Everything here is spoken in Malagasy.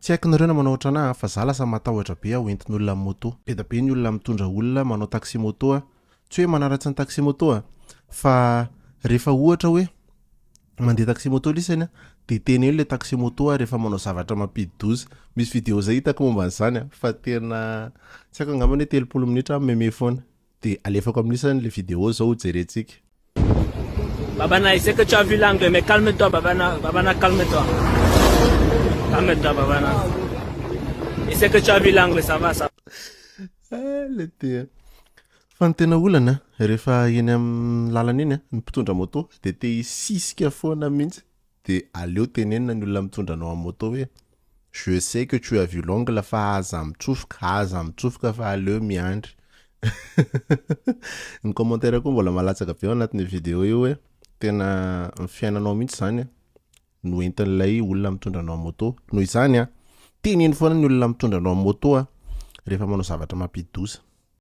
Tsy haiko nareo na manao ohatranah fa za lasa matahotra be aho entin'olona amin'ny moto. Be da be ny olona mitondra olona manao taxi moto a! Tsy hoe manaratsy ny taxi moto a! Fa rehefa ohatra hoe mandeha taxi moto lisany a de teneno le taxi moto a rehefa manao zavatra mampidi-doza. Misy video zay hitako momba an'izany a fa tena tsy haiko angambany hoe 30 minitra aho meme foana. De alefako amin'isany le video zao ho jerentsika. Babana, je sais que tu as vu l'angle, mais calme-toi, Babana, Babana, calme-toi. Calme-toi, Babana. Je sais que tu as vu l'angle, ça va, ça Eh, le tena. Fa ny tena olana rehefa eny amin'ny lalana eny ny mpitondra moto de te hisisika foana mihitsy de aleo tenenina ny olona mitondra anao amin'ny moto hoe je sais que tu as vu l'angle fa aza mitsofoka, aza mitsofoka fa aleo miandry. Ny commentaire koa mbola malatsaka be ao anatin'io vidéo io hoe tena ny fiainanao mihitsy zany no entin'ilay olona mitondra anao amin'ny moto. Noho izany a, teneno foana ny olona mitondra anao amin'ny moto a rehefa manao zavatra mampidi-doza.